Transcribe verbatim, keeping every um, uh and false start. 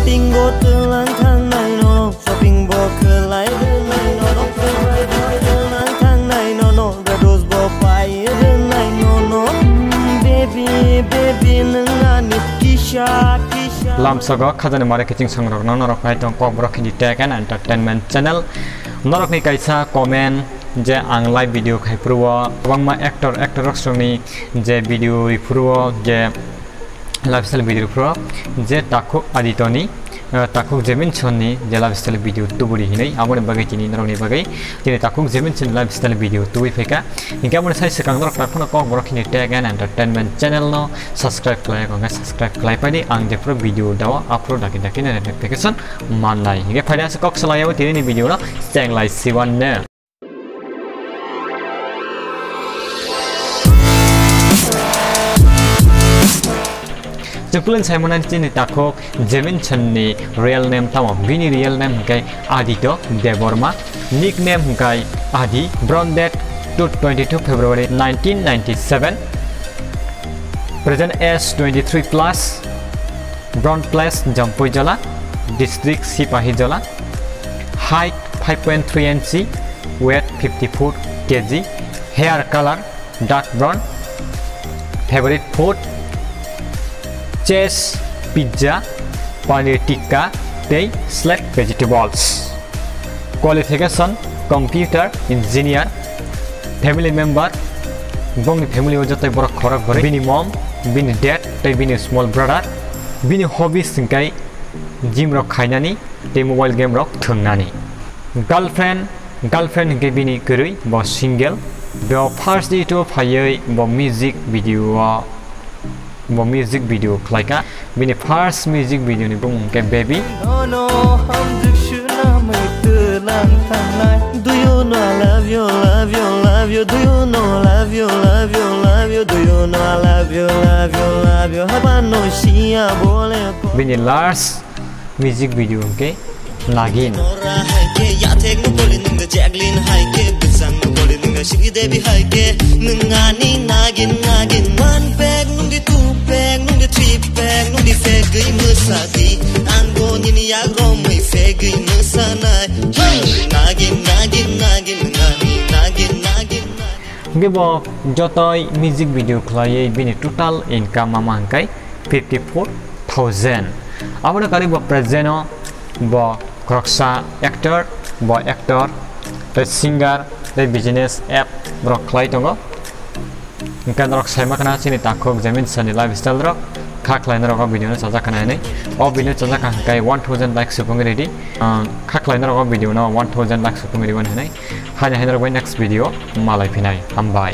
Shopping bo twlang thangnai nono, shopping bo khwlai rwnai nono, twlang thangnai nono, gadus bo pai rwnai nono. Baby, baby, nwng ani kisa, kisa. Lamsogo khajani mare kiching songrok no norok nai tong kok borok hindi Tech and Entertainment Channel. Norokni kaisa comment je ang live video khai phuru o kwbangma actor, actor rok songni je video riphuruo je lifestyle video riphuruo je takhuk Aditoni, eh, takhuk Jeminsonni je lifestyle video tuburi hinwi, aboni bagwi tini norokni bagwi tini takhuk Jeminsonni lifestyle video tubui phaikha. Hinkhe aboni sai swkang norok takhukno kok borok hini Tech and Entertainment Channel no subscribe khlai khe subscribe khlai paidi, ang jephuru video dao aphuru daki daki notification mannai. Hinkhe phaidi aswk kok salaio tini ni video no chenglai siwan ne. Chwng kulin sai mwnai chini takhuk Jeminsonni real name tamo? Bini real name hwnkhe Aditya Debbarma, nickname hwnkhe Adi, born date twenty-two February nineteen ninety-seven, present age twenty-three plus, born place Jampuijala, district Sipahijola, height five point three inch, weight fifty-four K G, hair color dark brown, favorite food chess, pizza, paneer tikka tei select vegetables. Qualification computer engineer. Family member, bongni family o jotoi borok khorok borok, bini mom, bini dad tei bini small brother. Bini hobbies hwnkhe gym rok khainani tei mobile game rok thwngnani. Girlfriend, girlfriend hwnkhe bini kwrwi, bo single. Bo first date o phaiwi bo music video o, bo music video khlaikha. Bini first music video ni bumung hwnkhe Baby. Nono hamjwk swnamwi twlang thangnai. Do you know I love you, love you, love you? Do you know I love you, love you, love you? Do you know I love you, love you, love you? Haba no siya bole. Bini last music video hwnkhe Nagin. Nora hai khe yathek no boli nung de Jacqueline hai khe bwsang no boli nung de Sri Devi hai khe nung ani nagin nagin one pack nung di two pack nung di three pack nung di pack gwi mwsa di ang bo nini yak romwi pack gwi mwsa nai. Hey! Nagin nagin nagin nagin nagin nagin nagin. Hwnkhe bo jotoi music video khlaiwi bini total income ama hwnkhe fifty four thousand. Abono karwi bo present o bo khoroksa actor, bo actor, tei singer, tei business app borok khlai tongo. Hwnkhe norok saima khna chini takhuk Jeminsonni lifestyle rok, kha khlai norok o video no chajak khna hinwi. O video chajak kha hwnkhe one thousand likes supungwi ready. Ah, kha khlai norok o video no one thousand likes supungwi ready hinwi. Haino hai norok bai next video malai phinai. Hambai.